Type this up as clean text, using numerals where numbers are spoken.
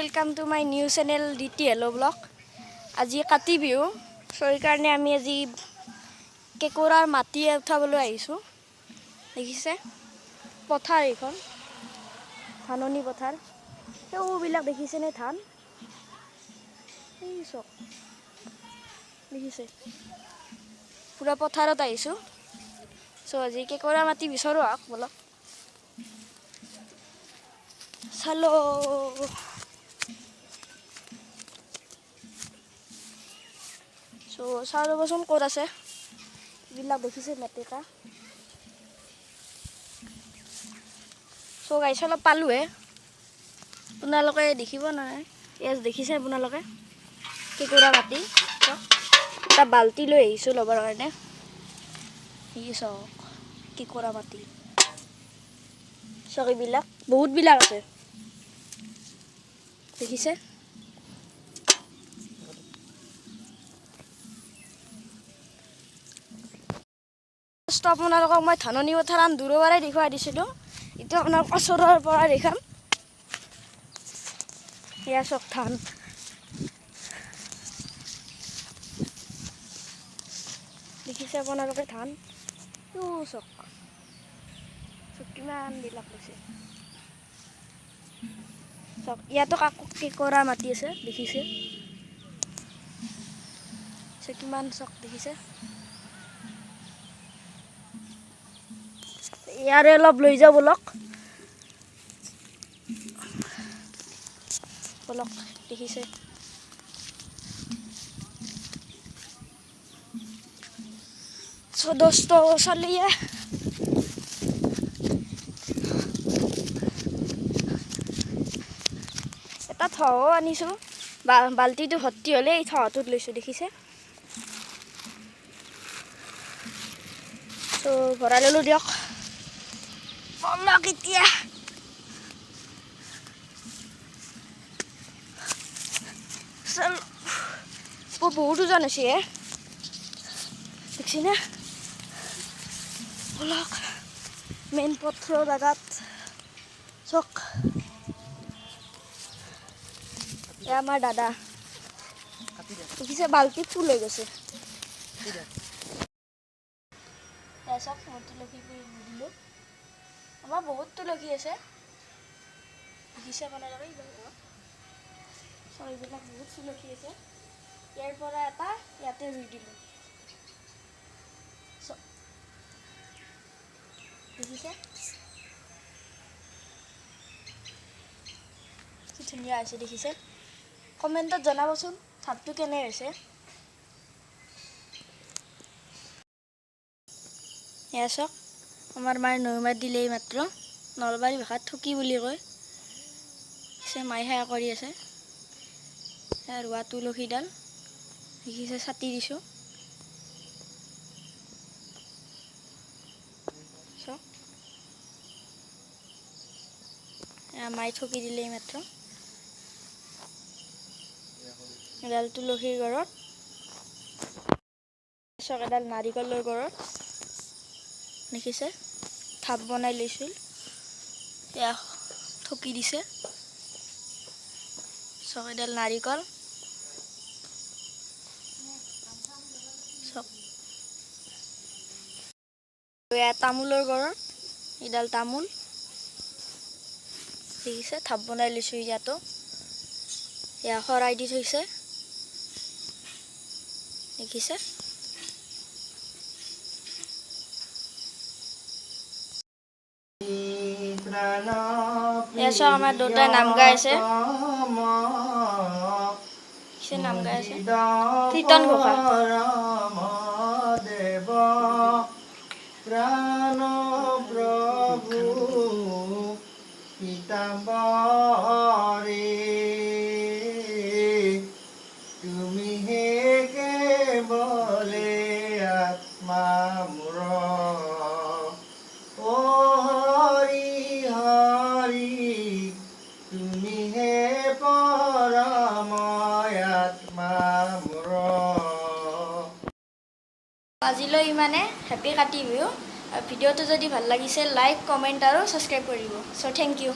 Welcome to my new channel D T hello blog. আজি কাতি বিহু, চ' সেইকাৰণে আমি আজি কেঁকোৰাৰ মাটি উঠাবলৈ আহিছোঁ। দেখিছে পথাৰ, এইখন ধাননি পথাৰ। সেইবিলাক দেখিছেনে ধান? এই চাওক, দেখিছে? পূৰা পথাৰত আহিছোঁ। চ' আজি কেঁকোৰা মাটি বিচাৰোঁ, আহক ব'লক। চালো, চ' চাই ল'বচোন ক'ত আছে। এইবিলাক দেখিছে মেটেকা। চ' গাইছ, অলপ পালোঁহে, আপোনালোকে দেখিব নাই? ইয়াত দেখিছে আপোনালোকে কেঁকোৰা মাটি। চাওক, এটা বাল্টি লৈ আহিছোঁ ল'বৰ কাৰণে। ই চাওক কেঁকোৰা মাটি। চাওক, এইবিলাক বহুতবিলাক আছে, দেখিছে? আপোনালোকক মই ধাননি পথাৰ আন দূৰৰ পৰাই দেখুৱাই দিছিলোঁ, এতিয়া আপোনালোক ওচৰৰ পৰা দেখাম। এয়া চাওক ধান। দেখিছে আপোনালোকে ধান? চাওক চাওক কিমানবিলাক হৈছে। চাওক, ইয়াতো কাকো কেঁকোৰা মাটি আছে, দেখিছে কিমান? চাওক, দেখিছে? ইয়াৰে অলপ লৈ যাওঁ ব'লক ব'লক। দেখিছে? দোস্ত, চলিয়ে এটা থও আনিছোঁ। বাল্টিটো ভৰ্তি হ'লে এই থহটোত লৈছোঁ, দেখিছে? ত' ভৰাই ল'লোঁ দিয়ক। ব'লক এতিয়া। চল, বহুত ওজন হৈছে হে, দেখিছেনে? ব'লক, মেইন পথৰ জেগাত। চাওক, এয়া আমাৰ দাদা। দেখিছে, বাল্টি ফুল হৈ গৈছে। এয়া চাওক, মই তুলসী পুলি দিলোঁ। আমাৰ বহুত তুলসী আছে, দেখিছে আপোনালোকে? চাওক, এইবিলাক বহুত তুলসী আছে। ইয়াৰ পৰা এটা ইয়াতে ৰুই দিলোঁ। চাওক, দেখিছে কি ধুনীয়া হৈছে? দেখিছে? কমেণ্টত জনাবচোন ঢাপটো কেনে হৈছে। এয়া চাওক, আমাৰ মায়ে নৈ মাত দিলে এই মাত্ৰ। নলবাৰী ভাষাত থুকি বুলি কয়। পিছে মায়ে সেৱা কৰি আছে। এয়া ৰোৱা তুলসীডাল দেখিছে? ছাতি দিছোঁ। চাওক, এয়া মায়ে থুকি দিলে এই মাত্ৰ। এডাল তুলসীৰ গৰত। চাওক, এডাল নাৰিকলৰ গৰত, দেখিছে? ঢাপ বনাই লৈছিল। এয়া থকি দিছে। চাওক, এডাল নাৰিকল। চাওক, এয়া তামোলৰ গৰত, এডাল তামোল, দেখিছে? ঢাপ বনাই লৈছোঁ ইয়াতো। এয়া শৰাই দি থৈছে, দেখিছে? এয়া চাওক, আমাৰ দেউতাই নাম গাই আছে। দেখিছে, নাম গাই আছে, কীৰ্তন ঘোষা। দেৱ প্ৰাণ প্ৰভু পীতাম্বৰে, তুমি হে কেৱলে আত্মা মোৰ। অ হৰি হৰি, তুমি হে পৰম আত্মা মোৰ। আজিলৈ ইমানে। হেপী কাতি বিহু। ভিডিঅ'টো যদি ভাল লাগিছে, লাইক, কমেণ্ট আৰু ছাবস্ক্ৰাইব কৰিব। চ' thank U.